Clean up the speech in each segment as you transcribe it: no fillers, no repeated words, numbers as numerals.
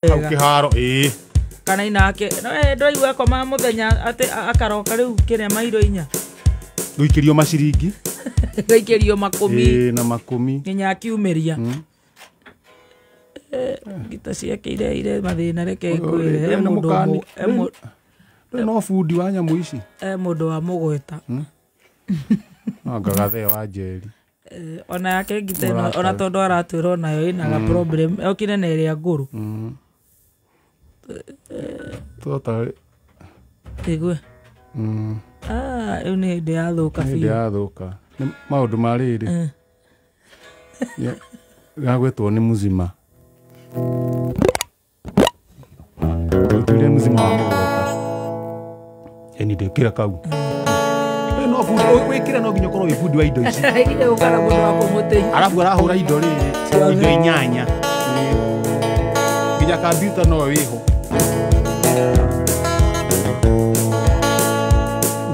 Hau kĩharo ĩĩ. Kana inake no ndwaigua akoma mũthenya atĩ akaroka rĩu kĩrĩa mairo inya. Gũikĩrio maciringi. Gũikĩrio makũmi. Ĩĩ na makũmi. Nginya akiumĩria. Ngita ciake ireire mathĩna reke ngwĩre. He mũndũ no bundi wa nyamũ ici. He mũndũ wa mũgweta. No ngagathee wa Njeri. Ona yake ngita ĩno ona tondũ aratwĩra onayo ĩna ga problem okire na ĩrĩa ngũrũ. Tota Igue. Ah, rĩu nĩ hĩndĩ yathũka biũ. Hĩndĩ yathũka. Nĩ maũndũ ma rĩrĩ. Gagwĩtwo nĩ muzima. Tũtuire muzima wa mũgweta. Ĩni ndĩkĩra kau. No bundi wĩkĩra no nginya ũkorwo wĩ bundi wa indo ici. Ĩĩ ũkara mũndũ wa kũmũteithia. Arabu arahũra indo rĩrĩ indo inyanya. Nginya kambiuta no wĩho.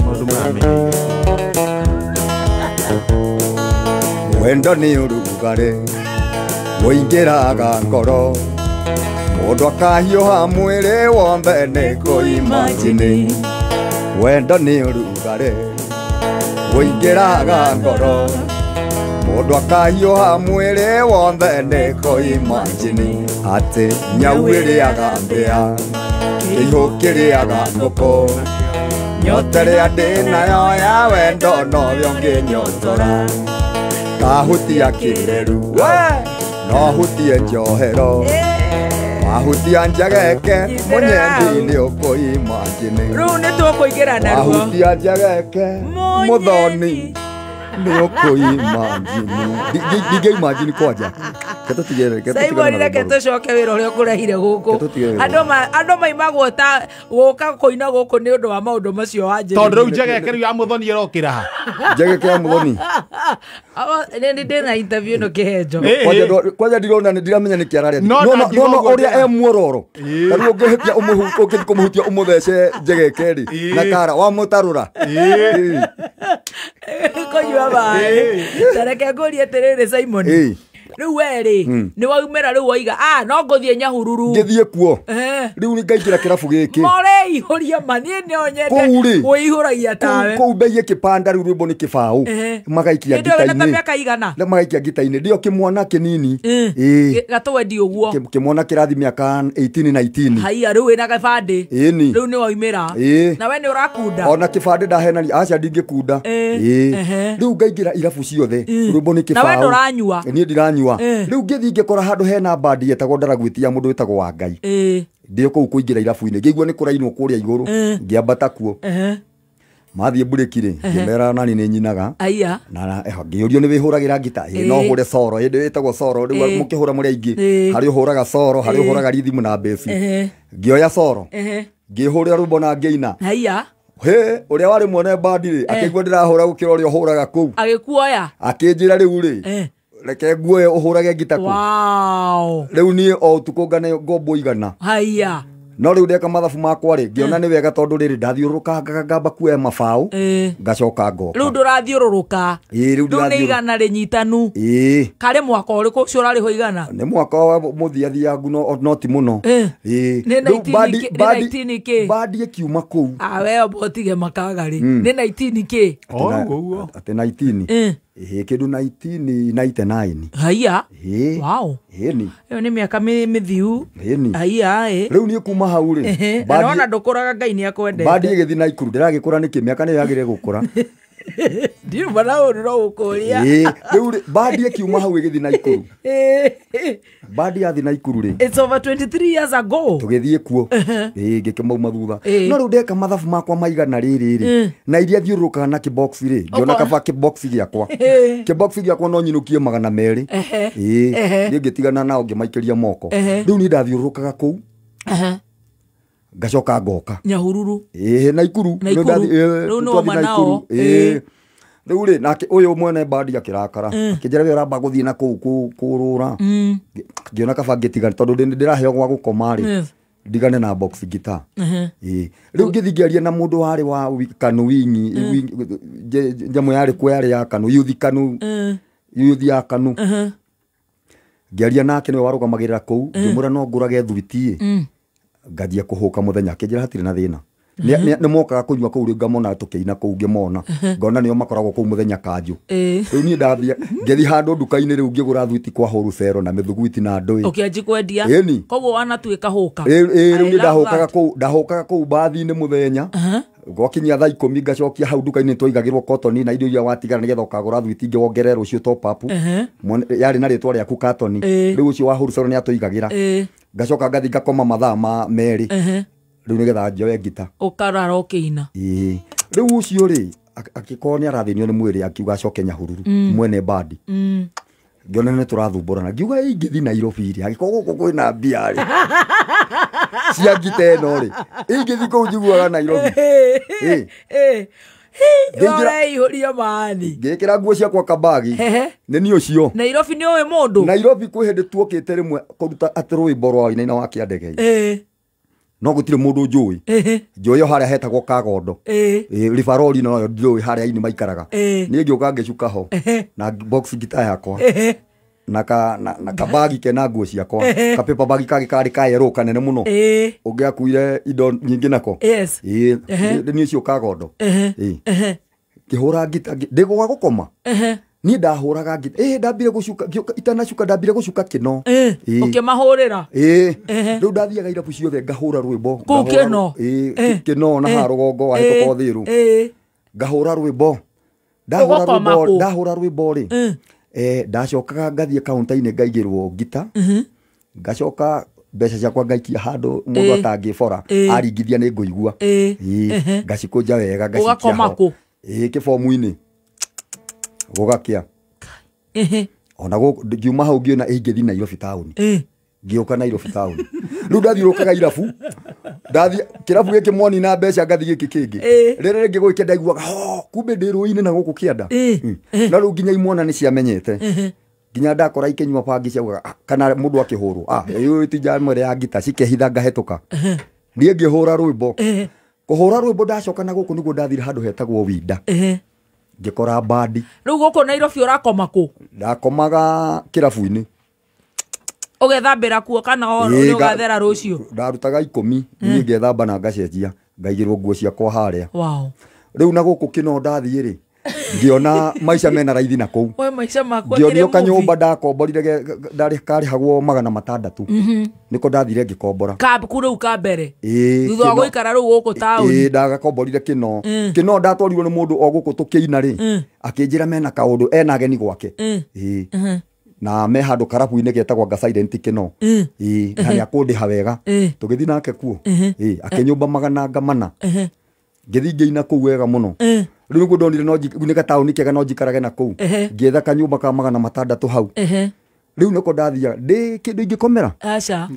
Maũndũ maramenyeire. Wendo nĩ ũrugarĩ ũingĩraga ngoro mũndũ akahiũha mwĩrĩ wothe nĩ kũimagine. Wendo nĩ ũrugarĩ ũingĩraga ngoro mũndũ akahiũha mwĩrĩ wothe nĩ kũimagine. Atĩ nyau ĩrĩaga mbĩa kĩihũ kĩrĩaga ngũkũ nyota ĩrĩa ndĩ nayo ya wendo nowe ũngĩnyotora. Kahutia kĩreru no hutie njohero wahutia njegeke mũnyendi nĩ ũkũimagine. Rĩu nĩ tũkũingĩra naruo. Wahutia njegeke mũthoni nĩ ũkũimagine. Ndingĩimagine kwanja. Simon reke tũcoke wĩra ũrĩa ũkũrehire gũkũ. Andũ maimagwo ta gũka kũina gũkũ nĩ ũndũ wa maũndũ macio wanjĩrĩirie. Tondũ rĩu njegeke rĩu ya mũthoni ĩrokĩra ha? Njegeke ya mũthoni. Nĩ ndĩna interview ĩno kĩhenjo. Kwanja ndirona nĩ ndiramenya nĩkĩ araria. No ũrĩa e muororo. Ta rĩu ũngĩhĩtia ũngĩthiĩ kũmũhutia ũmũthece njegeke rĩ na kara wamũtarũra. Kũnyua maĩ. Ta reke ngũrie atĩrĩrĩ Simon. Rĩu we rĩ nĩ waumĩra rĩu waiga no ngũthiĩ Nyahururu. Ngĩthiĩ kuo. Rĩu nĩ ngaingĩra kĩrabu gĩkĩ. Mũreihũria ma niĩ no nyende kũihũragia tawe. Kũu mbei ĩkĩpanda rĩu rwĩmbo nĩ kĩbaũ. Magaikia ngita-inĩ. Ndĩ mĩaka igana? Magaikia ngita-inĩ. Ndio kĩmwana kĩnini. Gatwendi ũguo. Kĩmwana kĩrathi mĩaka 18 19. Haiya rĩu wĩna gĩbandĩ. Rĩu nĩ waumĩra. Na we nĩ ũrakunda. Ona kĩbandĩ ndahenania aca ndingĩkunda. Rĩu ngaingĩra irabu ciothe. Rwĩmbo nĩ kĩbaũ. Na we ndũranyua. Niĩ ndiranyua. Rĩu ngĩthiĩ ngĩkora handũ hena bandi yetagwo Ndaragwĩtia mũndũ wĩtagwo wa Ngai. Ndĩ kũu kũingĩra irabu-inĩ ngĩigua nĩ kũrainwo kũrĩa igũrũ ngĩambata kuo. Mathiĩ mburĩki rĩ ngĩmera nani nĩ nyinaga. Na ngĩũrio nĩ wĩhũragĩra ngita. Ĩĩ no hũre soro hĩndĩ ĩtagwo soro rĩu mũkĩhũra mũrĩ aingĩ. Harĩ ũhũraga soro harĩ ũhũraga rhythm na bass. Ngĩoya soro ngĩhũrĩra rwĩmbo na ngĩina. He ũrĩa warĩ mwene bandi rĩ akĩigua ndĩrahũra gũkĩra ũrĩa ũhũraga kũu. Agĩkuoya. Akĩnjĩra rĩu rĩ reke nguoye ũhũrage ngita kũu. Wow. Rĩu niĩ o ũtukũ ngane ngombo igana. Haiya. No rĩu ndeka mathabu makwa rĩ ngĩona nĩ wega tondũ rĩrĩ ndathiũrũrũka ngamba kuoya mabaũ ngacoka ngoka. Rĩu ndũrathiũrũrũka. Ĩĩ rĩu ndĩrathiũrũrũka. Nĩ igana rĩnyitanu. Ĩĩ. Karĩ mwaka ũrĩkũ ũcio ũrarĩhwo igana? Nĩ mwaka wa mũthiathiangu no ti mũno. Ĩĩ. Nĩ 19 kĩ? Bandi ĩkiuma kũu. Ah we obotige makaga rĩ. Nĩ 19 kĩ? Ũguo. Atĩ 19. Ĩĩ kĩndũ 1999. Haiya. Ĩĩ. Wow. Ĩni. Ĩyo nĩ mĩaka mĩthiu. Ĩni. Haiya ĩ. Rĩu niĩ kuma hau rĩ. Na nona ndũkũraga Ngai nĩ akwendete. Bandi ĩgĩthiĩ Naikuru ndĩragĩkũra nĩkĩ mĩaka nĩyo yagĩrĩire gũkũra. Ndiruma na ũndũ no gũkũria. Ĩĩ rĩu rĩ bandi ĩkiuma hau ĩgĩthiĩ Naikuru. Bandi yathiĩ Naikuru rĩ. It's over 23 years ago. Tũgĩthiĩ kuo. Ĩĩ ngĩkĩmauma thutha. No rĩu ndeka mathabu makwa maigana rĩrĩ rĩ. Na iria thiũrũrũkaga na kĩbox rĩ. Ngĩona kaba kĩbox gĩakwa. Kĩbox gĩakwa no nyinũkie 200. Ĩĩ. Niĩ ngĩtigana nao ngĩmaikĩria moko. Rĩu niĩ ndathiũrũrũkaga kũu. Ngacoka ngoka. Nyahururu. Ĩĩ Naikuru. Rĩu nĩ wauma nao. Ĩĩ. Rĩu rĩ nake ũyũ mwene bandi akĩrakara. Akĩnjĩra we ũramba gũthiĩ na kũu kũrũra. Ngĩona kaba ngĩtigana tondũ ndĩraheo gwa gũkoma rĩ. Ndigane na box guitar. Ĩĩ. Rĩu ngĩthiĩ ngĩaria na mũndũ warĩ wa Kanu wingi nyamũ yarĩ kuo yarĩ ya Kanu youth Kanu youth ya Kanu. Ngĩaria nake nĩwe warũgamagĩrĩra kũu, ngĩmwĩra no ngũrage thuiti ĩ. Nganjia kũhũka mũthenya, akĩnjĩra hatirĩ na thĩna. Nĩ mokaga kũnyua kũu rĩu ngamona tũkĩina kũu ngĩmona. Ngona nĩo makoragwo kũu mũthenya kanjũ. Rĩu niĩ ndathiĩ ngĩthiĩ handũ nduka-inĩ rĩu ngĩgũra thuiti kwa wholesale na mĩthuguiti na ndũĩ. Ũkĩanji kwendia. Ĩni. Koguo wanatuĩka hũka. Rĩu niĩ ndahũkaga kũu, ndahũkaga kũu bathi-inĩ mũthenya. Gwakinyia thaa 10 ngacokia hau nduka-inĩ twaigagĩrwo kotoni na indo iria watigara nĩgetha ũkagũra thuiti ingĩ wongerere rũciũ top up. Yarĩ na rĩtwa rĩaku katoni. Rĩu ũcio wa wholesale nĩ atũigagĩra. Ngacoka ngathiĩ ngakoma mathaa ma merĩ. Rĩu nĩgetha njoe ngita. Ũkarara ũkĩina. Ĩĩ. Rĩu ũcio rĩ akĩkorwo nĩ arathĩnio nĩ mwĩrĩ akiuga acoke Nyahururu mwene bandi. Ngĩona nĩ tũrathumbũrana ngiuga ingĩthiĩ Nairobi rĩ angĩkorwo gũkũ kwĩna mbia rĩ cia ngita ĩno rĩ ingĩthiĩ kũu njiguaga Nairobi. Ĩĩ. Ũreihũria maani. Ngĩkĩra nguo ciakwa kabagi. Nĩ niĩ ũcio. Nairobi nĩ ũĩ mũndũ. Nairobi kwĩ hĩndĩ tuokĩte rĩmwe kũruta atĩ rwĩmbo rwa Wainaina wa Kĩandege. No gũtirĩ mũndũ njũĩ. Njũĩ o harĩa hetagwo Kagondo. Ribarori no njũĩ harĩa aini maikaraga. Niĩ ngĩũka ngĩcuka ho na box guitar yakwa. Na ka na kabagi kena nguo ciakwa. Ka paper bag kangĩ karĩ ka yellow kanene mũno. Ũngĩakuire indo nyingĩ nako. Ĩĩ niĩ ũcio Kagondo. Ĩĩ. Ngĩhũra ngita ndĩgũga gũkoma. Niĩ ndahũraga ngita. Ndambire gũcuka itanacuka ndambire gũcuka kĩno. Ũkĩmahũrĩra. Rĩu ndathiaga irabu ciothe ngahũra rwĩmbo. Kũu kĩno. Kĩno na haha rũgongo wa hĩtũka Ũthĩrũ. Ngahũra rwĩmbo. Ndahũra rwĩmbo rĩ. Ndacokaga ngathiĩ kaunta-inĩ ngaigĩrwo ngita. Ngacoka mbeca ciakwa ngaikia handũ mũndũ atangĩbora aringithia nĩ ngũigua. Ngacikũnja wega ngacikia ho. Kĩbomu-inĩ. Gũgakĩa. Ona ngiuma hau ngĩona ingĩthiĩ Nairobi taũni. Ngĩũka Nairobi taũni. Rĩu ndathiũrũrũkaga irabu. Ndathiĩ kĩrabu gĩkĩ mwoni na mbeca ngathiĩ gĩkĩ kĩngĩ. Rĩrĩa rĩngĩ gũgĩkĩa ndaiguaga ho kumbe ndĩ rũĩ-inĩ na gũkũ kĩanda. Na rĩu nginya imwana nĩ ciamenyete. Nginya ndakora ikĩnyua bangi ciaugaga kana mũndũ akĩhũrwo. Ĩyo ti njamwe ya ngita cikehitha ngahĩtũka. Niĩ ngĩhũra rwĩmbo. Kũhũra rwĩmbo ndacoka na gũkũ nĩguo ndathire handũ hetagwo Winda. Ngĩkora bandi. Rĩu gũkũ Nairobi ũrakoma kũ? Ndakomaga kĩrabu-inĩ. Ũgethambĩra kuo kana nĩ ũgathera rũciũ? Ndarutaga 10 niĩ ngethamba na ngacenjia ngaigĩrwo nguo ciakwa harĩa. Wow. Rĩu na gũkũ kĩno ndathiĩ rĩ ngĩona maica mena raithi na kũu. We maica makwa kĩrĩ kanyũmba ndakomborire ndarĩ karĩhagwo 600. Nĩko ndathire ngĩkombora. Kabu rĩu ka mbere. Thutha wa gũikara rĩu gũkũ taũni. Ndagakomborire kĩno. Kĩno ndatwarirwo nĩ mũndũ o gũkũ tũkĩina rĩ. Akĩnjĩra mena kaũndũ ena ageni gwake. Na me handũ karabu-inĩ getagwo nga silent kĩno. Na nĩakũndĩha wega. Tũgĩthiĩ nake kuo. Akĩnyũmba 400. Ngĩthiĩ ngĩina kũu wega mũno. Rĩu nĩguo ndonire no nĩ gataũni kega no njikarage na kũu. Ngĩetha kanyũmba ka 600 hau. Rĩu nĩko ndathiaga ndĩ kĩndũ ingĩkomera. Aca.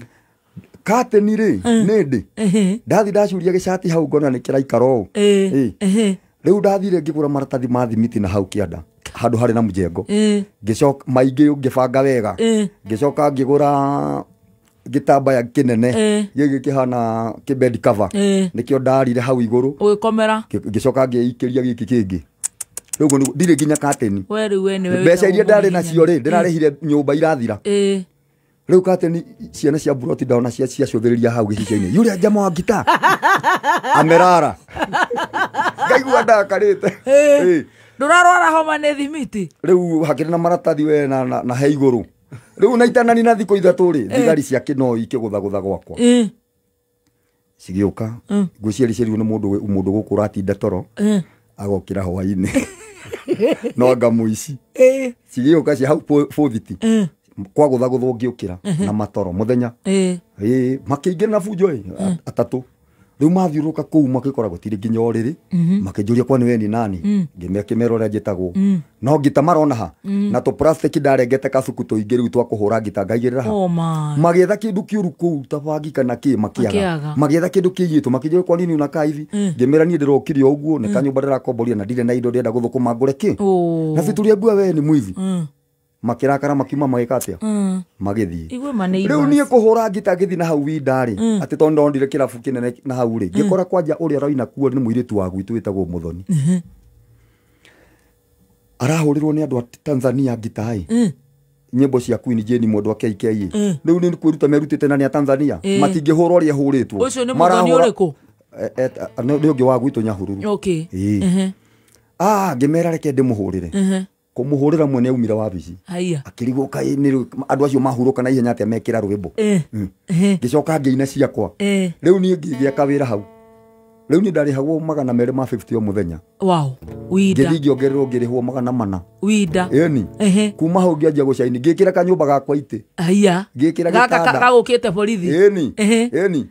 Kateni rĩ nĩ ndĩ. Ndathiĩ ndacuria gĩcati hau ngona nĩ kĩraikara ũũ. Rĩu ndathire ngĩgũra maratathi ma thimiti na hau kĩanda handũ harĩ na mũjengo. Ngĩcoka maingĩ ngĩbanga wega. Ngĩcoka ngĩgũra gĩtambaya kĩnene gĩkĩ kĩhana kĩ-bed cover. Nĩkĩo ndarire hau igũrũ. Ũgĩkomera. Ngĩcoka ngĩikĩria gĩkĩ kĩngĩ. Rĩu ndirĩ nginya kateni. We rĩu we nĩwe mbeca iria ndarĩ nacio rĩ ndĩrarĩhire nyũmba irathira. Rĩu kateni ciana cia buroti ndona ciacũthĩrĩria hau gĩcicio-inĩ. Yule jama wa ngita amerara. Ngaigua ndakarĩte. Ndũrarwara homa nĩ thimiti. Rĩu hakĩrĩ na maratathi we na he igũrũ. Rĩu na itanani na thikũ 3 rĩ thigari cia kĩno ikĩgũthagũtha gwakwa. Cigĩũka ngwĩciria ciarirwo nĩ mũndũ gũkũ ũratinda toro agokĩra hwaĩ-inĩ. No anga mũici. Cigĩũka cia hau bothiti. Kwa gũthagũthwo ngĩũkĩra na matoro mũthenya. Makĩingĩra na bunjo 3. Rĩu mathiũrũrũka kũu makĩkora gũtirĩ nginya ũrĩrĩ. Makĩnjũria kwani we ni nani. Ngĩmekĩmera ũrĩa njĩtagwo. No ngita marona ha. Na tũ plastic ndarengete kacuku tũingĩ rĩu twa kũhũra ngita ngaigĩrĩra ha. Magĩetha kĩndũ kĩũru kũu ta bangi kana kĩ makĩaga. Magĩetha kĩndũ kĩiyĩtwo makĩnjũria kwa nini unakaa hivi. Ngĩmera niĩ ndĩrokire o ũguo nĩ kanyũmba ndĩrakomboria na ndirĩ na indo ndĩrenda gũthũkũma ngũre kĩ. Na bituria mbua we ni mwizi. Makirakara makiuma magĩka atĩa. Magĩthiĩ. Rĩu niĩ kũhũra ngita ngĩthiĩ na hau Winda rĩ atĩ tondũ ndonire kĩrabu kĩnene na hau rĩ ngĩkora kwanja ũrĩa ũroina kuo nĩ mũirĩtu wa gwitũ wĩtagwo Mũthoni. Arahũrĩrwo nĩ andũ a Tanzania ngita ĩ. Nyĩmbo cia Queen Jane mwendwa KKA. Rĩu nĩ kwĩruta merutĩte na nĩ a Tanzania. Matingĩhũra ũrĩa hũrĩtwo. Ũcio nĩ mũthoni ũrĩkũ? Nĩ ũngĩ wa gwitũ Nyahururu. Okay. Ngĩmera reke ndĩmũhũrĩre. Kũmũhũrĩra mwene aumire wabici. Akĩrigwo kaĩ nĩ andũ acio mahurũka na ihenya atĩa mekĩra rwĩmbo. Ngĩcoka ngĩina ciakwa. Rĩu niĩ ngĩgĩa kawĩra hau. Rĩu niĩ ndarĩhagwo 250 o mũthenya. Wow. Winda. Ngĩthiĩ ngĩongererwo ngĩrĩhwo 400. Winda. Ĩni. Kuma hau ngĩanjia gũcaini ngĩkĩra kanyũmba gakwa itĩ. Haiya. Ngĩkĩra gĩtanda. Gagũkĩte borithi. Ĩni. Ĩni.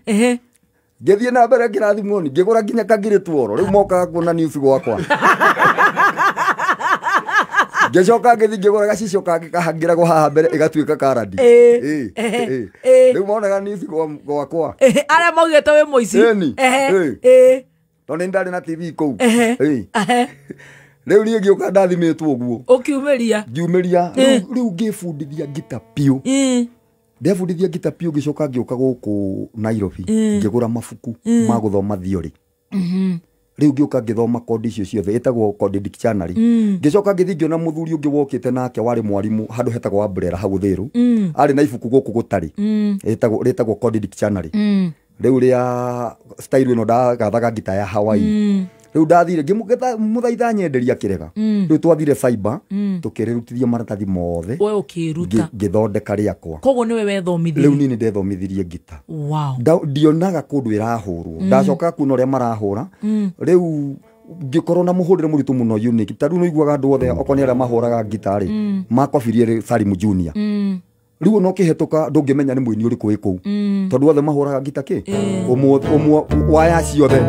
Ngĩthiĩ na mbere ngĩrathimwo ni ngĩgũra nginya kangirĩ tuoro. Rĩu mokaga kuona news gwakwa. Ngĩcoka ngĩthiĩ ngĩgũra gacicio kangĩ kahangĩragwo haha mbere ĩgatuĩka karadi. Rĩu monaga news gwakwa. Arĩa maugĩte wĩ mũici. Ĩni. Tondũ nĩ ndarĩ na TV kũu. Rĩu niĩ ngĩũka ndathimĩtwo ũguo. Ũkiumĩria. Ngiumĩria. Rĩu ngĩbundithia ngita piũ. Ndebundithia ngita piũ ngĩcoka ngĩũka gũkũ Nairobi. Ngĩgũra mabuku ma gũthoma theory. Rĩu ngĩũka ngĩthoma kondi icio ciothe ĩtagwo kondi dictionary. Ngĩcoka ngĩthiĩ ngĩona mũthuri ũngĩ wokĩte nake warĩ mwarimũ handũ hetagwo Umbrella hau Uthiru. Arĩ na ibuku gũkũ gũtarĩ. Rĩtagwo kondi dictionary. Rĩu rĩa style ĩno ndagathaga ngita ya Hawaii. Rĩu ndathire ngĩmũthaitha nyenderia kĩrega. Rĩu twathire cyber tũkĩrĩrutithia maratathi mothe. We ũkĩruta. Ngĩthondeka rĩakwa. Koguo nĩwe wethomithirie. Rĩu niĩ nĩndethomithirie ngita. Wow. Ndionaga kũndũ ĩrahũrwo. Ndacoka kuona ũrĩa marahũra. Rĩu ngĩkorwo na mũhũrĩre mũritũ mũno unique. Ta rĩu nĩũiguaga andũ othe okorwo nĩ arĩa mahũraga ngita rĩ makobirie Salim Junior. Rĩu ona ũkĩhetũka ndũngĩmenya nĩ mũini ũrĩkũ wĩ kũu. Tondũ othe mahũraga ngita kĩ? Ũmwe waya ciothe.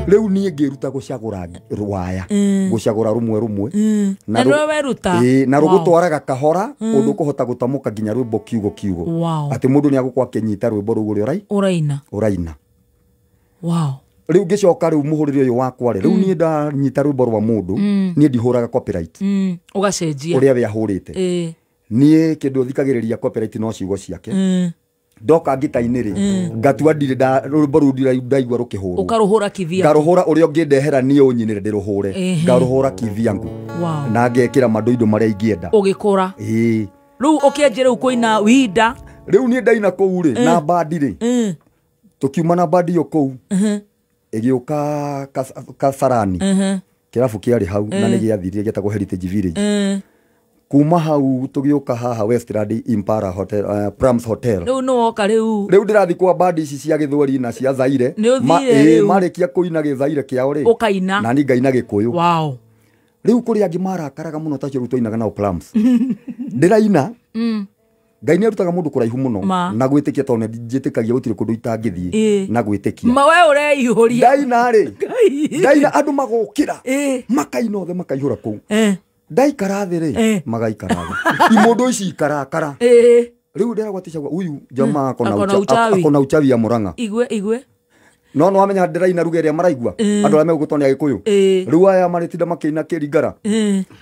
Rĩu niĩ ngĩruta gũcagũra rwaya, gũcagũra rũmwe rũmwe. Na nĩwe weruta. Na rũgũtwaraga kahora ũndũ ũkũhota gũtamũka nginya rwĩmbo kiugo kiugo. Atĩ mũndũ nĩ agũkorwo akĩnyita rwĩmbo rũu ũrĩa ũraina. Ũraina. Wow. Rĩu ngĩcoka rĩu mũhũrĩre ũyũ wakwa rĩ, rĩu niĩ ndanyita rwĩmbo rwa mũndũ, niĩ ndihũraga copyright. Ũgacenjia. Ũrĩa we ahũrĩte. Niĩ kĩndũ thikagĩrĩria copyright no ciugo ciake. Ndoka ngita-inĩ rĩ, ngatua ndirĩ rwĩmbo rũu ndaigua rũkĩhũrwo. Ũkarũhũra kivyangu. Ngarũhũra ũrĩa ũngĩndehera niĩ ũnyinĩre ndĩrũhũre. Ngarũhũra kivyangu. Na ngekĩra mandoindo marĩa ingĩenda. Ũgĩkũra. Rĩu ũkĩanjia rĩu kũina winda. Rĩu niĩ ndaina kũu rĩ, na bandi rĩ. Tũkiuma na bandi ĩyo kũu. Ĩgĩũka Kasarani. Kĩrabu kĩarĩ hau na nĩ gĩathirire gĩetagwo Heritage Village. Kuma hau tũgĩũka haha Westland Impala Hotel, Prams Hotel. Rĩu nĩ woka rĩu. Rĩu ndĩrathiĩ kwa bandi ici cia Gĩthweri na cia Zaire. Marĩkia kũina Gĩthaire kĩao rĩ. Ũkaina. Na niĩ ngaina Gĩkũyũ. Wow. Rĩu kũrĩ angĩ marakaraga mũno ta acio rĩu twainaga nao Prams. Ndĩraina. Ngai nĩ arutaga mũndũ kũraihu mũno na gwĩtĩkia tondũ nĩ njĩtĩkagia gũtirĩ kũndũ itangĩthiĩ na gwĩtĩkia. Ma we ũreihũria. Ndaina rĩ. Ndaina andũ magokĩra. Makaina othe makaihũra kũu. Ndaikara thĩ rĩ, magaikara thĩ. Imũndũ ici ikarakara. Rĩu ndĩragwatisha huyu jamaa akona uchawi ya Murang'a. Igwe igwe. No no amenya ndĩraina ruga ĩrĩa maraigua. Andũ arĩa megũgũtwo nĩ Agĩkũyũ. Rĩu aya marĩtinda makĩina kĩringara.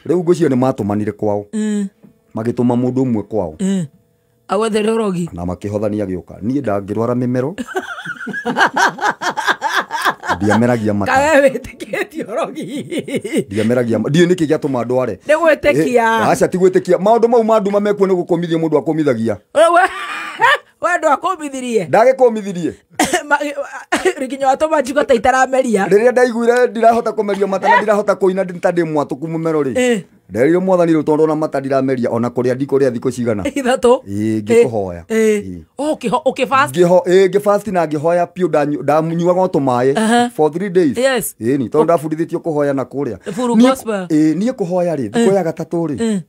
Rĩu ngwĩciria nĩ matũmanire kwao. Magĩtũma mũndũ ũmwe kwao. Agwethere ũrogi. Na makĩhothania gĩũka. Niĩ ndangĩrwara mĩmero. Ndiameragia mata. Kawe wĩtĩkĩtie ũrogi. Ndiameragia. Ndiũĩ nĩkĩ gĩatũma ndware. Nĩ gwĩtĩkia. Aca ti gwĩtĩkia. Maũndũ mau ma nduma mekuo nĩ gũkũmithia mũndũ akũmithagia. We ndwakũmithirie. Ndagĩkũmithirie. Nginya watũma njigua ta itarameria. Rĩrĩa ndaiguire ndirahota kũmeria mata na ndirahota kũina ta ndĩ mwatũku mũmero rĩ. Nderire mwathani rĩu tondũ ona mata ndirameria ona kũrĩa ndikũrĩa thikũ cigana. 3. Ĩĩ ngĩkũhoya. Ũkĩfast? Ngĩfast na ngĩhoya piũ ndanyuaga o tũmaĩ for 3 days. Yes. Ĩĩ tondũ ndabundithĩtio kũhoya na kũrĩa. Niĩ kũhoya rĩ thikũ ya gatatũ rĩ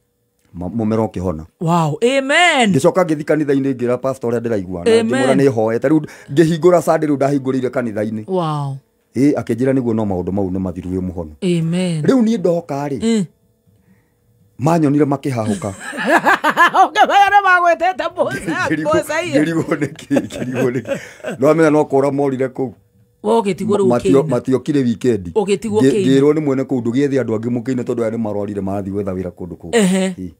mũmero ũkĩhona. Wow, amen. Ngĩcoka ngĩthiĩ kanitha-inĩ ngĩra pastor ũrĩa ndĩraigua na ngĩmwĩra nĩ hoete rĩu ngĩhingũra Sunday rĩu ndahingũrĩire kanitha-inĩ. Wow. Ĩĩ akĩnjĩra nĩguo no maũndũ mau nĩ mathiru wĩ mũhono. Amen. Rĩu niĩ ndoka rĩ manyonire makĩhahũka. Ũkĩmenya nĩ magwĩtĩte mũca. Ngĩrigwo nĩkĩ, ngĩrigwo nĩkĩ. No amenya no kũra morire kũu. Ũgĩtigwo rĩu ũkĩina. Matiokire weekend. Ũgĩtigwo ũkĩina. Ngĩrwo nĩ mwene kũu ndũgĩethe andũ angĩ mũkĩine tondũ aya nĩ marwarire marathiĩ gwetha wĩra kũndũ kũngĩ.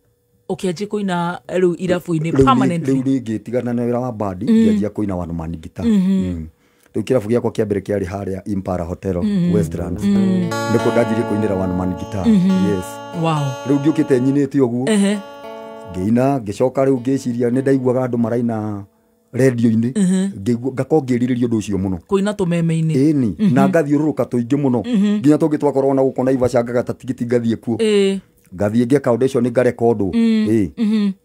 Ũkĩanjia kũina rĩu irabu-inĩ permanently. Rĩu ngĩtigana na wĩra wa bandi ngĩanjia kũina one man guitar. Rĩu kĩrabu gĩakwa kĩa mbere kĩarĩ harĩa Impala Hotel Westlands. Nĩkuo ndanjirie kũinĩra one man guitar. Yes. Wow. Rĩu ngĩũkĩte nyinĩte ũguo. Ngĩina ngĩcoka rĩu ngĩciria nĩ ndaiguaga andũ maraina radio-inĩ, ngĩigua ngakorwo ngĩrirĩria ũndũ ũcio mũno. Kũina tũmeme-inĩ. Ĩni, na ngathiũrũrũka tũingĩ mũno nginya tũngĩ twakorwo na gũkũ Naivasha ngagata tigiti ngathiĩ kuo. Ngathiĩ ngeka audition ngarekondwo.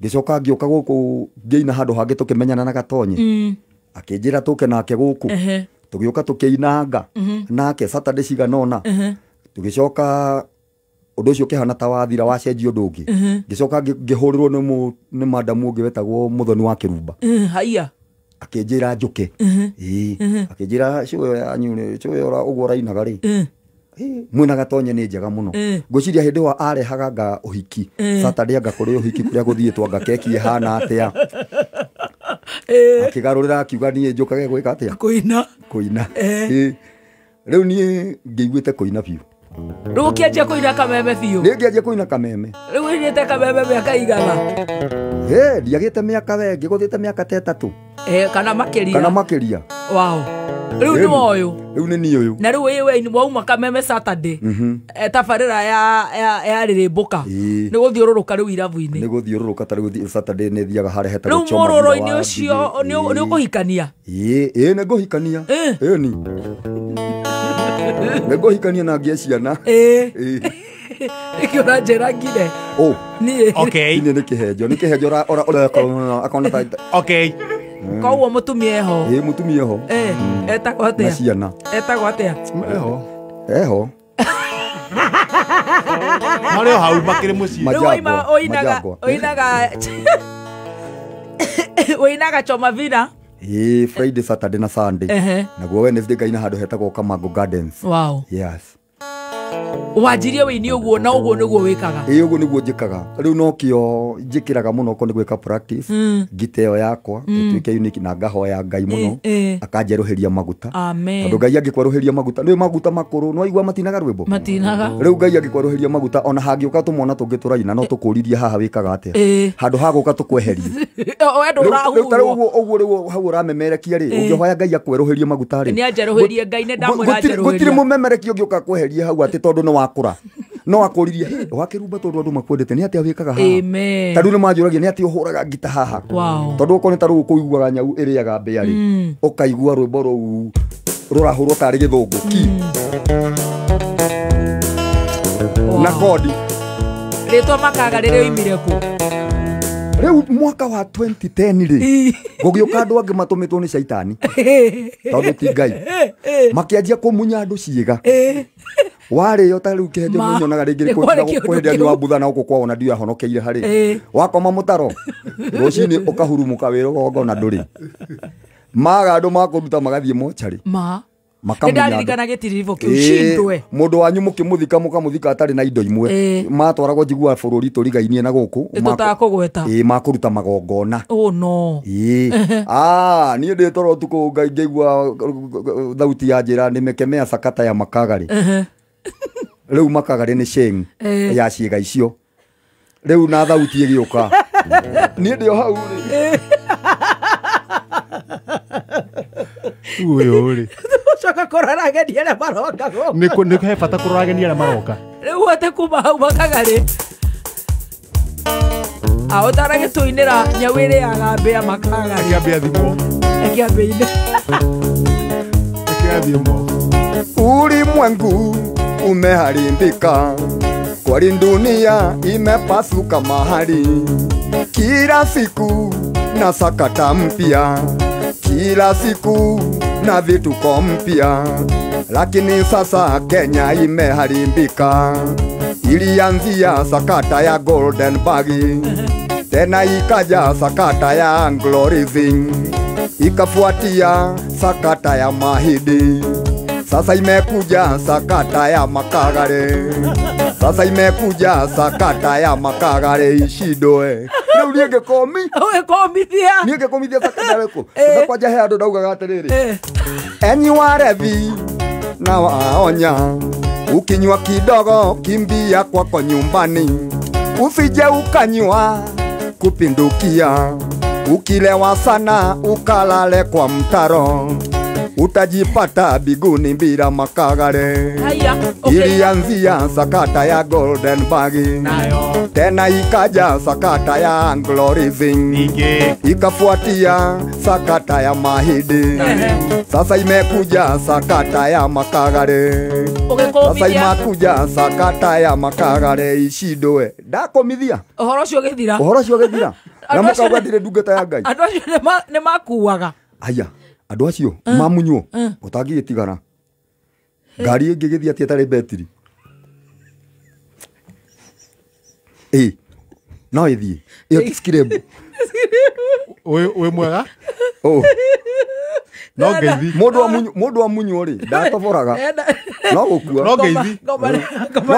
Ngĩcoka ngĩũka gũkũ ngĩina handũ hangĩ tũkĩmenyana na Gatonye. Akĩnjĩra tũke nake gũkũ. Tũgĩũka tũkĩinanga nake Saturday cigana ũna. Tũgĩcoka ũndũ ũcio ũkĩhana ta wathira wacenjia ũndũ ũngĩ. Ngĩcoka ngĩhũrĩrwo nĩ madamu ũngĩ wetagwo Mũthoni wa Kĩrumba. Haiya. Akĩnjĩra njũke. Akĩnjĩra cũĩ yanyu rĩ, cũĩ ũguo ũrainaga rĩ. Mwĩna Gatonye nĩ njega mũno. Ngwĩciria hĩndĩ ĩyo arehaga nga ũhiki. Saturday anga kũrĩ ũhiki kũrĩa gũthiĩtwo anga keki ĩhana atĩa. Akĩgarũrĩra akiuga niĩ njũkage gwĩka atĩa? Kũina. Kũina. Rĩu niĩ ngĩiguĩte kũina biũ. Rĩu ũkĩanjia kũina kameme biũ? Niĩ ngĩanjia kũina kameme. Rĩu ũinĩte kameme mĩaka igana? Ndiagĩte mĩaka we, ngĩgũthĩte mĩaka ta 3. Kana makĩria. Kana makĩria. Wow. Rĩu nĩ ũyũ. Rĩu nĩ niĩ ũyũ. Na rĩu we wauma kameme Saturday. Tabarĩra ya rĩrĩmbũka. Nĩ gũthiũrũrũka rĩu irabu-inĩ. Nĩ gũthiũrũrũka ta rĩu Saturday nĩ thiaga harĩa hetagwo Rĩu Choma Villa mũrũrũ-inĩ wa ũcio Ngigĩ. nĩ ũkũhikania? Ĩĩ nĩ ngũhikania. Ĩni. Nĩ ngũhikania na ngĩe ciana. Nĩkĩo ũranjĩra ngire. Niĩ. Okay. Niĩ nĩ kĩhenjo, nĩ kĩhenjo akona ta. Okay. Koguo mũtumia eho. Ĩĩ mũtumia eho. Etagwo atĩa? Na ciana. Etagwo atĩa? Eho. Eho. Marĩ o hau makĩrĩ mũciĩ. Rĩu ũinaga Choma Villa. Ĩĩ Friday, Saturday na Sunday. Naguo Wednesday ngaina handũ hetagwo Kamango Gardens. Wow. Yes. Wanjirie wĩini ũguo na ũguo nĩguo wĩkaga? Ĩĩ ũguo nĩguo njĩkaga. Rĩu nokĩo njĩkĩraga mũno okorwo nĩ gwĩka practice, ngita ĩyo yakwa ĩtuĩke unique na ngahoya Ngai mũno akanjerũhĩria maguta. Amen. Tondũ Ngai angĩkwerũhĩria maguta, nĩ maguta makũrũ, nĩ waigua matinaga rwĩmbo? Matinaga. Rĩu Ngai angĩkwerũhĩria maguta ona hangĩũka tũmwana tũngĩ tũraina no tũkũririe haha wĩkaga atĩa? Handũ ha gũka tũkweherie. We ndũrahurwo. Rĩu ta rĩu ũguo rĩu hau ũramemerekia rĩ, ũngĩhoya Ngai akwerũhĩrie maguta rĩ. Nĩ anjerũhĩrie Ngai, nĩ ndamwĩra anjerũhĩrie. Gũtirĩ mũmemerekia ũngĩũka kweheria hau atĩ tondũ nĩ wakũra. No akũririe, wakĩrumba tondũ andũ makwendete nĩ atĩa wĩkaga haha? Amen. Ta rĩu nĩ manjũragia nĩ atĩa ũhũraga ngita haha? Wow. Tondũ okorwo nĩ ta rĩu ũkũiguaga nyau ĩrĩaga mbĩa rĩ, ũkaigua rwĩmbo rũu rũrahũrwo tarĩ gĩthũngũ ki. Na kodi. Rĩtwa Makaga rĩrĩa oimire kũ? Rĩu mwaka wa 2010 rĩ, gũgĩũka andũ angĩ matũmĩtwo nĩ caitani. Tondũ ti Ngai. Makĩanjia kũmunya andũ ciĩga. Warĩo ta rĩu kĩhenjo nĩnyonaga rĩngĩ kũhĩndĩ anyua mbutha na gũkũ kwao na ndiũ ahonokeire harĩ. Wakoma mũtaro rũcinĩ ũkahurumũka wĩ rũgongo na ndũrĩ. Maga andũ makũruta magathiĩ mocarĩ. Ma. Makamunya andũ. Nĩndaririkana gĩtiribũ kĩu cindwe. Mũndũ wanyu mũkĩmũthika mũkamũthika atarĩ na indo imwe. Matwaragwo njiguaga bũrũri tũrigainie na gũkũ. Tũtakũgweta. Makũruta magongona. Oh no. Niĩ ndĩ toro ũtukũ ngaigua thauti ya njĩra nĩmekemea sakata ya Makagarĩ. Rĩu Makagarĩ nĩ sheng ya ciĩga icio. Rĩu na thauti ĩgĩũka. Niĩ ndĩ o hau rĩ. Ũyũ rĩ. Ũcoka kũrora ageni arĩa maroka gũkũ. Nĩ he bata kũrora ageni arĩa maroka. Rĩu hote kuma hau Makagarĩ. Ũtaragĩtũinĩra nyau ĩrĩaga mbĩa Makagarĩ. Ĩkĩambia thimũ. Ĩkĩambia ine. Ĩkĩambia thimũ. Ulimwengu umeharibika, kwani dunia imepasuka mahali. Kila siku na sakata mpya, kila siku na vituko mpya. Lakini sasa Kenya imeharibika. Ilianzia sakata ya Golden Bag, tena ikaja sakata ya Anglo Leasing, ikafuatia sakata ya Mahidi. Sasa imekuja sakata ya Makagare. Sasa imekuja sakata ya Makagare ishidoe. Rĩu niĩ ngĩkomi. Ũgĩkomithia. Niĩ ngĩkomithia sakata ĩrĩkũ? Tondũ kwanja he andũ ndaugaga atĩrĩrĩ. Enyi warevi na waonya, ukinywa kidogo kimbia kwako nyumbani, usije ukanywa kupindukia, ukilewa sana ukalale kwa mtaro. Utajipata biguni bila makagare. Haya, okay. Ilianzia sakata ya Golden Bag, tena ikaja sakata ya Anglo-Leasing, ikafuatia sakata ya Mahidi, sasa imekuja sakata ya Makagare. Sasa imekuja sakata ya Makagare ishidoe ndakomithia uhoro ucio githira, uhoro ucio githira na mukauga ndire ndungata ya Ngai. Andu acio ni makuaga. Aya, andu acio mamunywo utangigitigara ngari ingigithia atia ĩtarĩ betiri. No ĩthiĩ ĩyo ti skirembu. Wĩ mwega? Oh. No ngeithi. Mũndũ amunywo rĩ ndatoboraga. No gũkua. No ngeithi. No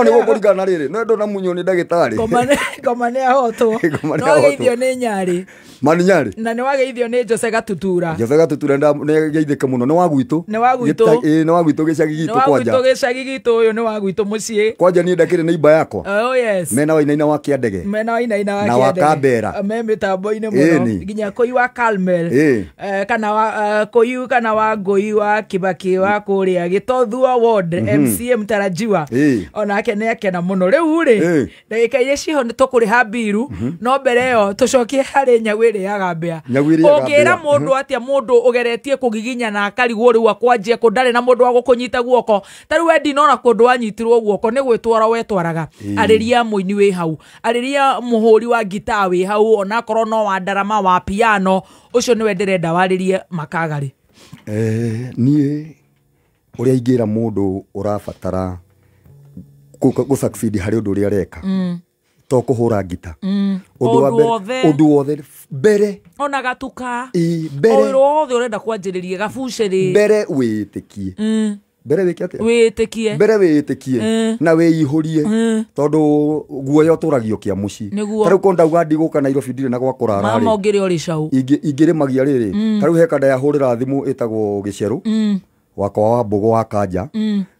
nĩ gũkũringana na rĩrĩ, no ndũnamunywo nĩ ndagĩtarĩ. Ngoma nĩ ahotwo. No geithio nĩ Nyarĩ. Mani Nyarĩ. Na nĩ wageithio nĩ Jose Gatutura. Jose Gatutura nĩ geithĩke mũno, nĩ wa gwitũ. Nĩ wa gwitũ. Ĩĩ nĩ wa gwitũ gĩcagi gitũ kwanja. Nĩ wa gwitũ gĩcagi gitũ, ũyũ nĩ wa gwitũ mũciĩ. Kwanja niĩ ndakĩrĩ neighbor yakwa. Oh yes. Mena Wainaina wa Kĩandege. Mena Wainaina wa Kĩandege. Na wa Kambera. Me mĩtambo-inĩ mũno. Nginya Kũi wa Carmel. Kana wa Kũi kana wa Ngũi wa Kibaki wa kũrĩa Gĩtothua Ward MCA mtarajiwa. Onake nĩ akena mũno. Rĩu rĩ ndagĩka iria ciho nĩ tũkũrĩha mbiru, no mbere ĩyo tũcokie harĩ nyau ĩrĩaga mbĩa. Ũngĩra mũndũ atĩa mũndũ ũgeretie kũgiginya na akarigwo rĩu akwanjia kũ ndarĩ na mũndũ wa gũkũnyita guoko. Ta rĩu we ndinona kũndũ wanyitirwo guoko nĩ gwĩtwara wetwaraga. Arĩria mũini wĩ hau, arĩria mũhũri wa ngitaa wĩ hau, onakorwo no wa ndarama wa piano, ũcio nĩwe ndĩrenda warĩrie Makagari. Niĩ ũrĩa ingĩra mũndũ ũrabatara gũ succeed harĩ ũndũ ũrĩa areka to kũhũra ngita, ũndũ wothe mbere ona gatuka mbere wothe ũrenda kwanjĩrĩria gabucĩrĩ mbere wĩtĩkie, mbere wĩke atĩa, wĩtĩkie mbere wĩtĩkie na wĩihũrie, tondũ guoya ũtũragio kĩa mũciĩ. Ta rĩu ko ndauga ndigũka Nairobi ndirĩ na gwa kũrara rĩ, mama ũngĩrĩ ũrĩ cau ingĩrĩmagia rĩrĩ. Ta rĩu he kanda yahũrĩra thimũ ĩtagwo Gĩcerũ wakwa wa Mbũgũ wa Kanja,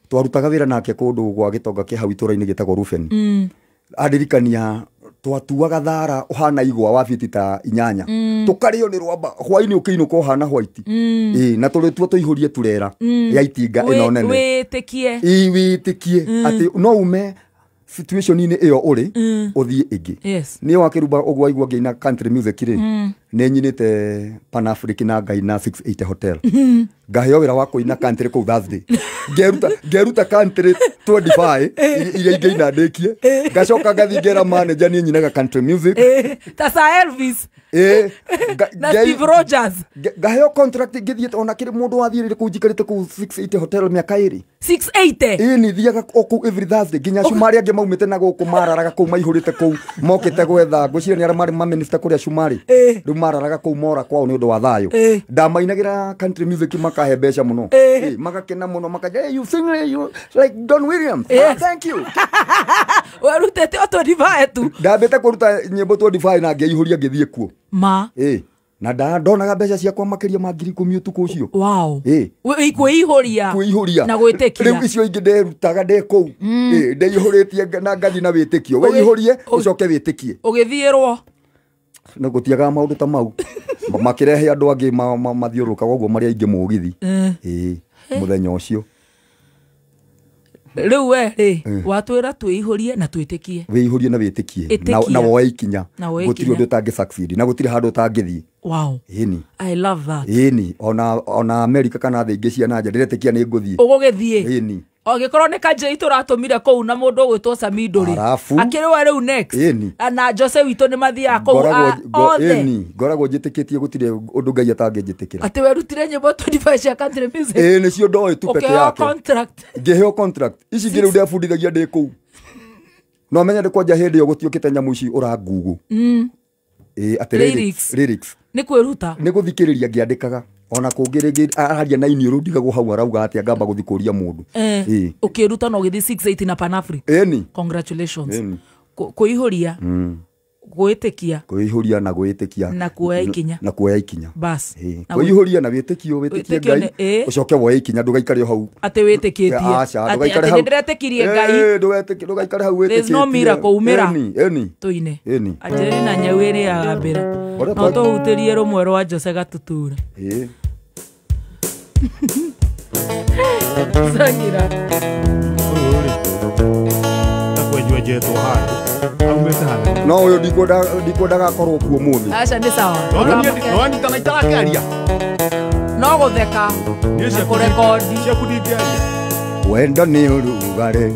twarutaga wĩra nake kũndũ gwa gĩtonga kĩ hau itũra-inĩ gĩtagwo Ruben. Andirikania twatuaga thara ũhana igwa wa fiti ta 8, tũkarĩo nĩ rwamba hwainĩ ũkĩinũka ũhana white. Na tũrĩtua tũihũrie turera ya itinga ĩno nene. Wĩtĩkie. Wĩtĩkie atĩ no ume situation-inĩ ĩyo ũrĩ ũthiĩ ĩngĩ. Niĩ wakĩruba ũguo waigua ngĩina country music rĩ, nĩ nyinĩte Pan African na ngaina 680 Hotel. Ngaheo wĩra wa kũina country kũu Thursday. Ngeruta country 25 iria ingĩina ndĩkie. Ngacoka ngathiĩ ngera manager niĩ nyinaga country music. Ta Sir Elvis. Na Steve Rogers. Ngaheo contract ngĩthiĩ ona kĩrĩ mũndũ wathiĩrĩire kũu njikarĩte kũu 680 Hotel mĩaka 2. 680? Ĩĩ thiaga o kũu every Thursday nginya Cumarĩ angĩ maumĩte na gũkũ mararaga kũu maihũrĩte kũu mokĩte gwetha ngwĩciria nĩ arĩa marĩ maminista kũrĩa Cumarĩ. Rĩu mararaga kũu mora kwao nĩ ũndũ wa thayũ. Ndamainagĩra country music makahe mbeca mũno. Magakena mũno makaja, hey, you sing you like Don Williams. Yes. Thank you. Warutĩte o 25 tu. Ndambĩte kũruta nyĩmbo 25 na ngĩihũria ngĩthiĩ kuo. Ma. Na ndonaga mbeca ciakwa makĩria ma 10,000 ũtukũ ũcio. Wow. Kwĩihũria. Kwĩihũria. Na gwĩtĩkia. Rĩu icio ingĩ nderutaga ndĩ kũu. Ndeihũrĩtie na ngathi na wĩtĩkio. Wĩihũrie ũcoke wĩtĩkie. Ũgĩthiĩrwo. Na gũtiagaga maũndũ ta mau. Makĩrehe andũ angĩ mathiũrũrũkaga ũguo marĩ aingĩ mũgithi. Mũthenya ũcio. Rĩu we rĩ watwĩra twĩihũrie na twĩtĩkie. Wĩihũrie na wĩtĩkie na woe ikinya. Gũtirĩ ũndũ ũtangĩ succeed na gũtirĩ handũ ũtangĩthiĩ. Wow. Ĩni. I love that. Ĩni ona America kana thĩ ingĩ cia na nja ndĩretĩkia nĩ ngũthiĩ. Ũgũgĩthiĩ. Ĩni. Ogĩkorwo nĩ kanjĩ tũratũmire kũu na mũndũ ũgwĩtwo Samido rĩ. Akĩrĩ we rĩu next. Na Jose witũ nĩ mathiaga kũu othe. Ĩni ngoragwo njĩtĩkĩtie gũtirĩ ũndũ Ngai atangĩnjĩtĩkĩra. Atĩ werutire nyĩmbo 25 cia country music. Ĩĩ nĩcio ndoĩ tu peke yake. Ũkĩheo contract. Ngĩheo contract. Ici ingĩ rĩu ndebundithagia ndĩ kũu. No menya ndĩ kwanja hĩndĩ ĩyo gũtiũkĩte nyamũ ici ũra Google. Atĩ lyrics. Nĩ kwĩruta. Nĩ gũthikĩrĩria ngĩandĩkaga. Ona kũngĩ rĩngĩ araria na iniũrũ ndigagwo hau arauga atĩa ngamba gũthiĩ kũria mũndũ. Ũkĩruta na ũgĩthiĩ 680 na Pan Africa. Ĩni. Congratulations. Kwĩihũria. Gwĩtĩkia. Kwĩihũria na gwĩtĩkia. Na kuoya ikinya. Na kuoya ikinya. Bas. Kwĩihũria na wĩtĩkio, wĩtĩkie Ngai, ũcoke woe ikinya ndũgaikare hau. Atĩ wĩtĩkĩtie. Aca, ndũgaikare hau. Atĩ nĩndĩretĩkirie Ngai. Ndũgaikare hau wĩtĩkĩtie. There's no miracle umĩra. Ĩni. Tũine. Ĩni. Angelina nyau ĩrĩaga mbĩra. No tũhutĩrie rũmwe rwa Jose Gatutura. Sangira. Takwenjwenjetwo handũ. Aumĩte handũ. No ũyũ ndikwendaga akorwo kuo mũthĩ. Aca nĩ sawa. No anyitana itarakĩaria. No gũtheka. Na kũrekondi. Ciaku ndingĩaria. Wendo nĩ ũrugarĩ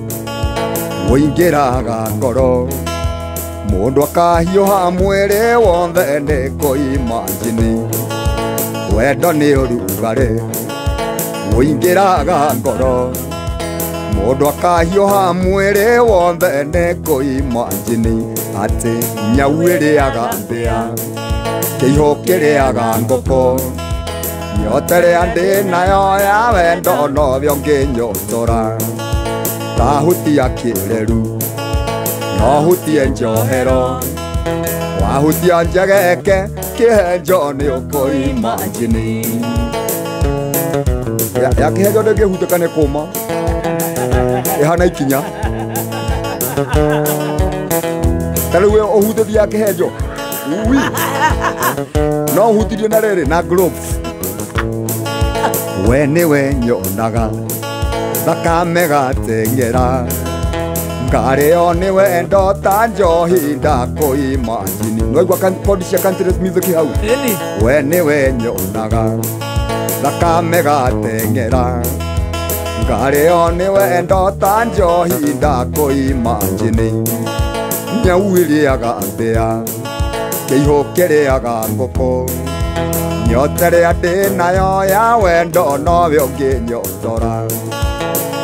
ũingĩraga ngoro mũndũ akahiũha mwĩrĩ wothe nĩ kũima njini. Wendo nĩ ũrugarĩ ũingĩraga ngoro mũndũ akahiũha mwĩrĩ wothe nĩ kũima njini. Atĩ nyau ĩrĩaga mbĩa kĩihũ kĩrĩaga ngũkũ nyota ĩrĩa ndĩ nayo ya wendo nowe ũngĩnyotora. Tahutia kĩreru no hutie njohero wahutia njegeke kĩhenjo nĩ ũkũima njini. Ya kĩhenjo ndĩngĩhutĩka nĩ kũma ĩhana ikinya. Ta rĩu ũhutĩtie ya kĩhenjo ui no ũhutirie na rĩrĩ na gloves. We nĩwe nyonaga thakame gateng'era ngarĩo nĩ wendo ta njohi ndakũima njini. Nĩwaigua kodi cia country music hau? We nĩwe nyonaga thakame gateng'era ngarĩo nĩ wendo ta njohi ndakũima njini. Nyau ĩrĩaga mbĩa kĩihũ kĩrĩaga ngũkũ nyota ĩrĩa ndĩ nayo ya wendo nowe ũngĩnyotora.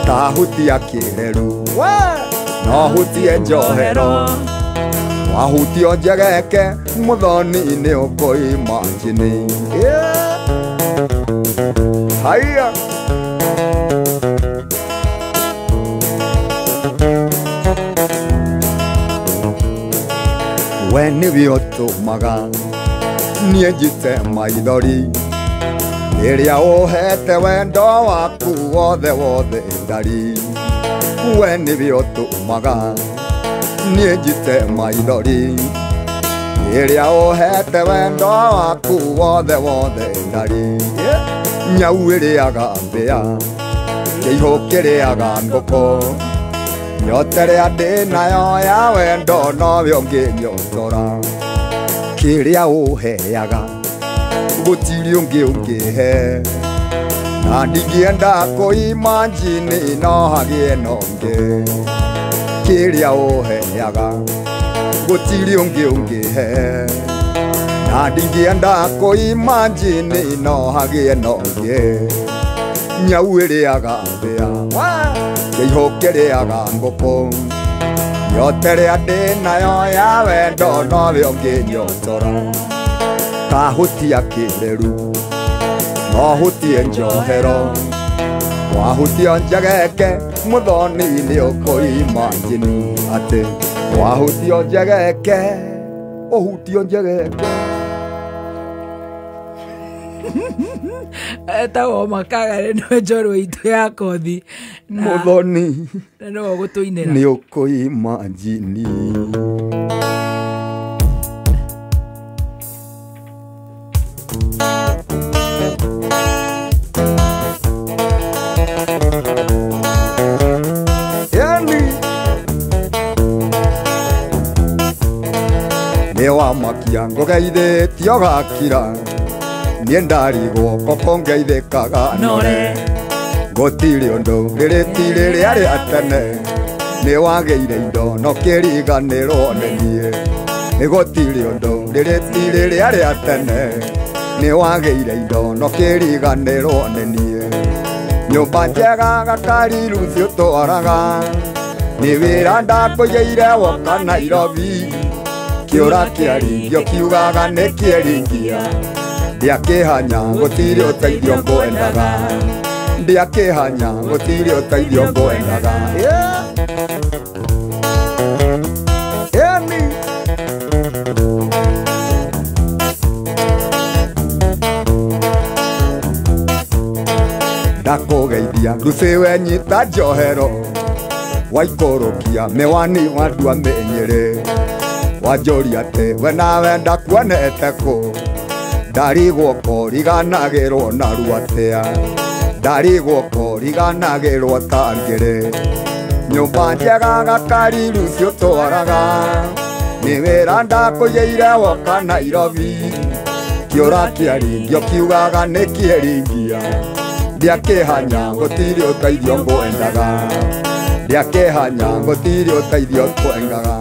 Tahutia kĩreru no hutie njohero wahutio njegeke mũthoni nĩ ũkũima njini. Haiya. We nĩwe ũtũmaga niĩ njite maithori rĩrĩa ũhete wendo waku wothe wothe ndari. We nĩwe ũtũmaga niĩ njite maithori rĩrĩa ũhete wendo waku wothe wothe ndari. Nyau ĩrĩaga mbĩa kĩihũ kĩrĩaga ngũkũ nyota ĩrĩa ndĩ nayo ya wendo nowe ũngĩnyotora. Kĩrĩa ũheaga gũtirĩ ũngĩ ũngĩhe na ndingĩenda kũima njini no hagĩe na ũngĩ. Kĩrĩa ũheaga gũtirĩ ũngĩ ũngĩhe na ndingĩenda kũima njini no hagĩe na ũngĩ. Nyau ĩrĩaga mbĩa kĩihũ kĩrĩaga ngũkũ nyota ĩrĩa ndĩ nayo ya wendo nowe ũngĩnyotora. Tahutia kĩreru no hutie njohero wahutio njegeke mũthoni nĩ ũkũima njini. Atĩ wahutio njegeke ũhutio njegeke. Etagwo Makagari nĩwe njorua itũ ya kothi mũthoni na nĩwe ũgũtũinĩra nĩ ũkũima njini. Nĩ wamakia ngũgeithĩtio gakira niĩ ndarigwo koko ngeithĩkaga nore gũtirĩ ũndũ rĩrĩ ti rĩrĩa rĩa tene nĩ wagĩire indo no kĩriganĩrwo nĩ niĩ. Gũtirĩ ũndũ rĩrĩ ti rĩrĩa rĩa tene nĩ wagĩire indo no kĩriganĩrwo nĩ niĩ. Nyũmba njega gakari rũciũ tũtwaraga nĩ wĩra ndakũigĩire woka Nairobi kĩũra kĩaringio kiugaga nĩ kĩeringia ndiakĩhanya gũtirĩ ũteithio ngwendaga ndiakĩhanya gũtirĩ ũteithio ngwendaga. Eni ndakũgeithia Lucy wenyita njohero waikũrũkia mĩwani wandua mĩnyĩrĩ wanjũria atĩ we nawe ndakuonete kũ ndarigwo kũriganagĩrwo narua atĩa Ndarigwo kũriganagĩrwo ta ngĩrĩ. Nyũmba njega gakari rũciũ twaraga. Nĩ wĩra ndakũigĩire woka Nairobi. Kĩũra kĩaringio kiugaga nĩ kĩeringia. Ndiakĩhanya gũtirĩ ũteithio ngwendaga. Ndiakĩhanya gũtirĩ ũteithio ngwendaga.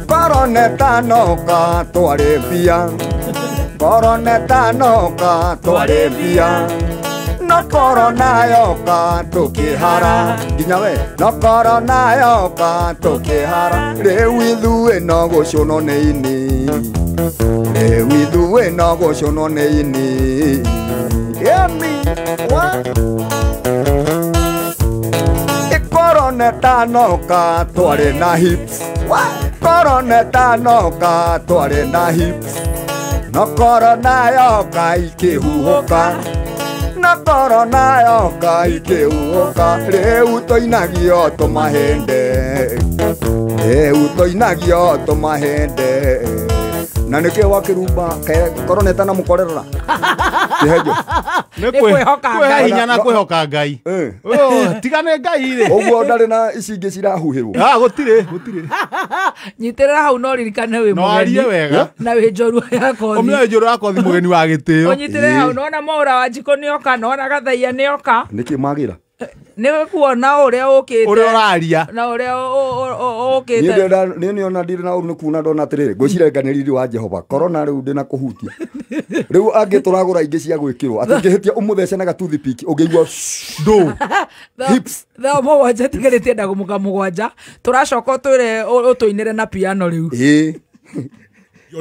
Korona ĩtanoka twarĩ mbia. Korona ĩtanoka twarĩ mbia. No korona yoka tũkĩhara. Nginya we. No korona yoka tũkĩhara. Rĩu ithuĩ no gũcũnwo nĩ ini. Rĩu ithuĩ no gũcũnwo nĩ ini. Emi wa Korona ĩtanoka twarĩ na hips. Korona ĩtanoka twarĩ na hips. No korona yoka ikĩhuhũka. No korona yoka ikĩhuhũka. Rĩu tũinagio tũmahĩndĩ. Rĩu tũinagio tũmahĩndĩ. Na nĩkĩo wakĩrumba korona ĩtanamũkorerera. Kĩhenjo. Nĩ kwĩhoka hinya na kwĩhoka Ngai. Tigane Ngai rĩ. Ũguo ndarĩ na ici ingĩ cirahuhĩrwo. Ah, gũtirĩ, gũtirĩ. Nyitĩrĩra hau no ririkane wĩ mũgeni. No arie wega. Na wĩ njorua ya kothi. Ũmwe njorua ya kothi mũgeni wa gĩtĩo. Ũnyitĩrĩre hau nona Mwaũra wa Njikũ nĩoka, nona Gathaia nĩoka. Nĩkĩ magĩra? Nĩ kuona ũrĩa ũkĩte. Ũrĩa ũraria. Na ũrĩa ũkĩte. Niĩ nĩona ndirĩ na ũru nĩ kuona ndona atĩrĩrĩ, ngwĩciria nĩ riri wa Jehova. Korona rĩu ndĩna kũhutia. Rĩu angĩ tũragũra ingĩ cia gwĩkĩrwo. Atĩ ũngĩhĩtia ũmũthece na gatoothpick ũngĩigua ndũ. Hips. Thaa mũgwanja tigarĩtie ndagũmũka mũgwanja. Tũracoka ũtwĩre ũtũinĩre na piano rĩu. Ĩĩ.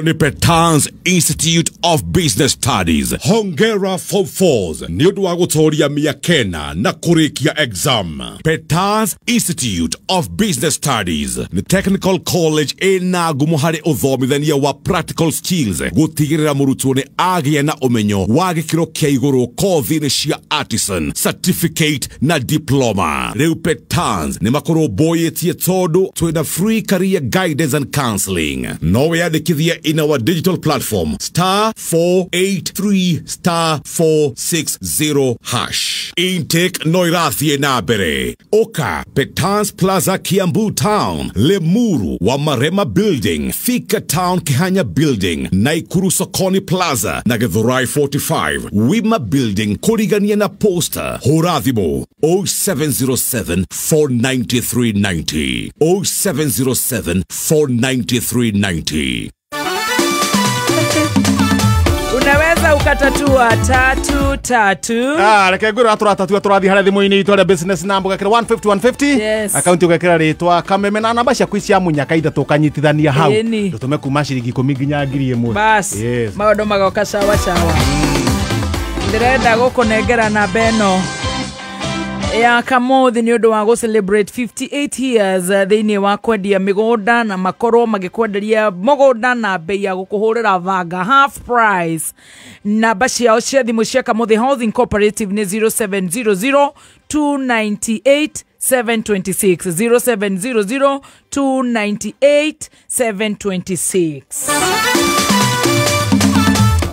Ni Petans Institute of Business Studies. Hongera Form 4 nĩ ũndũ wa gũtoria mĩaka na kũrĩkia exam. Petans Institute of Business Studies ni technical college ĩna ngumo harĩ ũthomithania wa practical skills gũtigĩrĩra mũrutwo nĩ agĩa na ũmenyo wa gĩkĩro kĩa igũrũ kothi-inĩ cia artisan, certificate na diploma. Rĩu Petans nĩ makũrũmbũyĩtie tondũ twĩna free career guidance and counseling. No wĩyandĩkithie in our digital platform star 483 star 460 hash. Intake no irathie na mbere. Oka Petans Plaza, Kiambu Town, Lemuru wa Marema Building, Thika Town Kihanya Building, Naikuru Sokoni Plaza na Githurai 45 Wima Building, Kurigania na Posta. Hurathimo 0707 493 90 0707 493 90. Unaweza ukatatua 3 3. Ah, reke ngwira turatatua turathi haria thimu-inĩ itũ aria business number ugekĩra 150 150. Yes. Akaunti ugekĩra rĩtwa Kameme na namba ciaku cia mũnyaka ithatũ ũkanyitithania hau. Ndũtũme kuma ciringi 10 nginya 1000. Bas. Yes. Maũndũ magoka sawa sawa. Ndĩrenda gũkũnengera namba ĩno ya Kamothi nĩ ũndũ wa gũ celebrate 58 years thĩinĩ wa kwendia mĩgũnda na makorwo magĩkwenderia mũgũnda na bei ya gũkũhũrĩra vanga half price. Namba ciao cia thimũ cia Kamothi Housing Cooperative nĩ 0700 298 726 0700 298 726.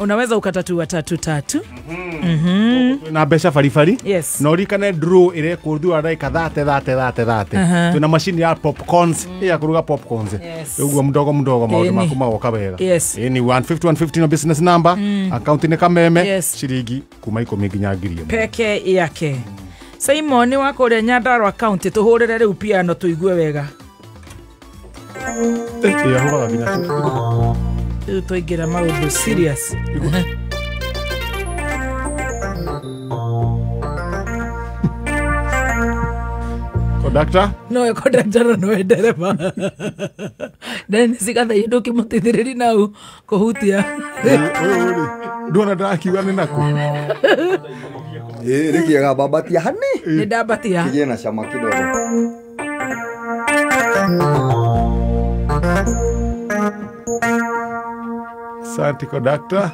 Unaweza ukatatua 3 3. Na mbeca baribari. Yes. Na ũririkane draw ĩrekwo thutha wa ndagĩka 30 30 30 30. Twĩna machine ya popcorns ya kũruga popcorns. Ũguo mdogo mdogo maũndũ maku magoka wega. Yes. Ĩni 150 150 no business number. Account nĩ Kameme. Yes. Ciringi kuma 10 nginya 1000. Peke yake. Simon wa kũrĩa Nyandarua County tũhũrĩre rĩu piano tũigue wega. Ĩyahũraga nginya rĩu twaingĩra maũndũ serious. Conductor? No, conductor no ndereba. Then sigatha ndũkĩmũteithĩrĩria nau kũhutia. Ndona ndakiuga nĩ nakũ. Ĩĩ rĩkĩaga bambatia hani. Nĩ ndambatia. Kĩgĩe na cama kidogo. Asante conductor.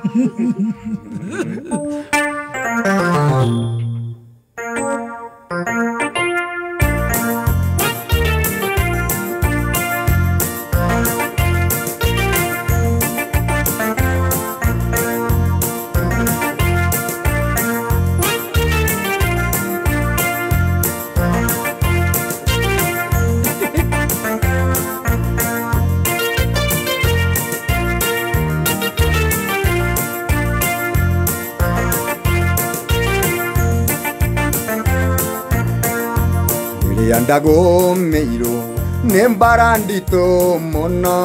Rĩrĩa ndagũmĩirwo nĩ mbara nditũ mũno,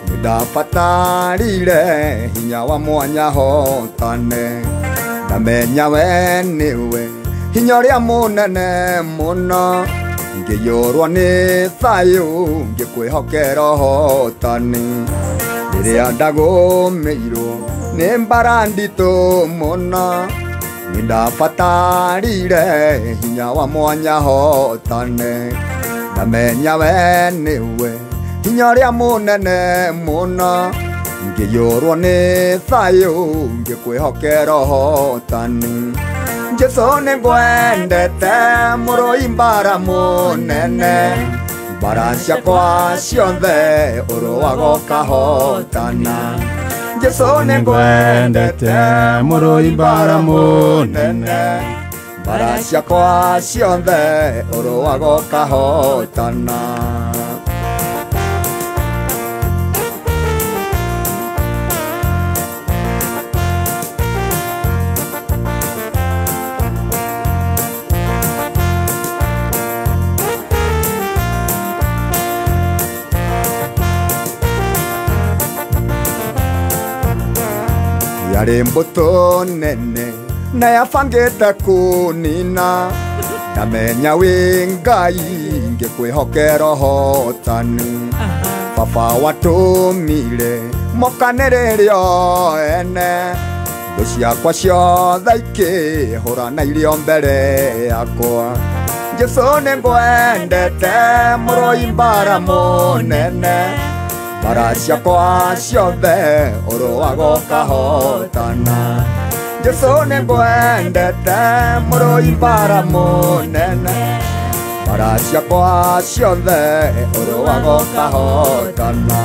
nĩndabatarire hinya wa mwanya hotane. Ndamenya we nĩwe hinya ũrĩa mũnene mũno, ngĩiyũrwo nĩ thayũ ngĩkwĩhokera ũhotani. Rĩrĩa ndagũmĩirwo nĩ mbara nditũ mũno, nĩndabatarire hinya wa mwanya hotane. Ndamenya we nĩwe hinya ũrĩa mũnene mũno, ngĩiyũrwo nĩ thayũ ngĩkwĩhokera ũhotani. Jesũ nĩngwendete mũrũi mbara mũnene, mbara ciakwa ciothe ũrũaga ũkahotana. Jesũ nĩngwendete mũrũi mbara mũnene, mbara ciakwa ciothe ũrũaga ũkahotana. Yarĩ mbũtũ nene na yabangĩte kũnina, ndamenya wĩ Ngai ngĩkwĩhokera ũhotani. Baba watũmire mokanĩrĩre o ene, thũ ciakwa ciothe ikĩhũrana irio mbere yakwa. Jesũ nĩngwendete mũrũi mbara mũnene, mbara ciakwa ciothe ũrũaga ũkahotana. Jesũ nĩngwendete mũrũi mbara mũnene, mbara ciakwa ciothe ũrũaga ũkahotana.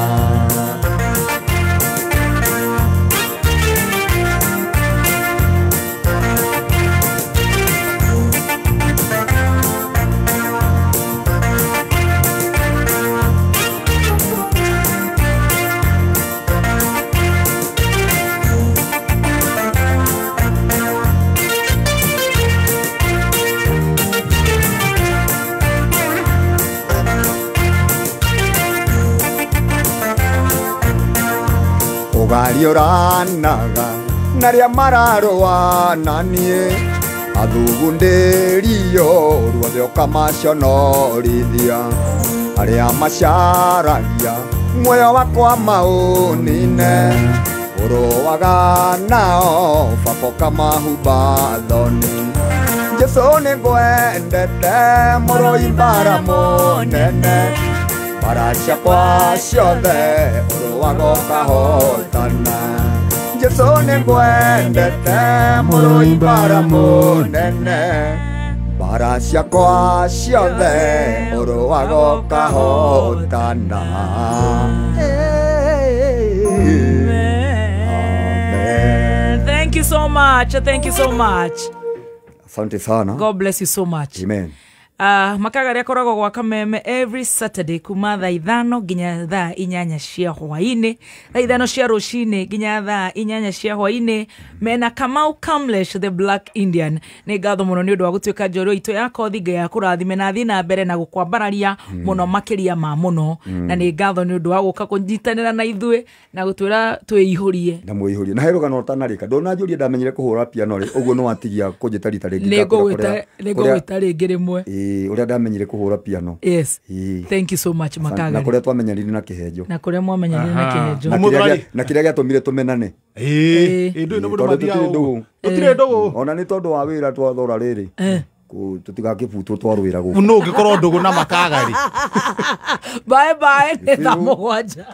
Ũgariũranaga na arĩa mararũa na niĩ, athugundĩrio ruothe ũkamaconorithia. Arĩa macaragia muoyo wakwa maũnine, ũrũaga nao baba ũkamahumba thoni. Jesũ nĩngwendete mũrũi mbara mũnene, mbara ciakwa ciothe ũrũaga ũkahotana. Jesũ nĩngwendete mũrũi mbara mũnene, mbara ciakwa ciothe ũrũaga ũkahotana. Amen. Thank you so much. Thank you so much. Asante sana. God bless you so much. Amen. Makagari akoragwo gwa Kameme every Saturday kuma thaa 5 nginya thaa 8 cia hwaini, thaa 5 cia rucini nginya thaa 8 cia hwaini, mena Kamau Kamlesh the Black Indian. Nĩ ngatho mũno nĩ ũndũ wa gũtuĩka njorua itũ ya kothi, Ngai akũrathime na athiĩ na mbere na gũkwambararia mũno makĩria ma mũno. Na nĩ ngatho nĩ ũndũ wa gũka kũnyitanĩra na ithuĩ na gũtwĩra twĩihũrie. Na mwĩihũrie. Na he rũgano ũtanarĩka, ndũnanjũria ndamenyire kũhũra piano rĩ, ũguo nĩwatigia kũnjĩta rita rĩngĩ. Nĩngũgwĩta rĩngĩ rĩmwe. Ũrĩa ndamenyire kũhũra piano. Yes. Thank you so much Makagari. Na kũrĩa twamenyanire na kĩhenjo. Na kũrĩa mwamenyanire na kĩhenjo. Na kĩrĩa gĩatũmire tũmenane. Tũtirĩ ndũgũ. Ona nĩ tondũ wa wĩra twathora rĩrĩ. Tũtigakĩbutwo twarwĩra gũkũ. Nũ ũngĩkorwo ndũgũ na Makagari. Bye bye. Nĩ thaa 7.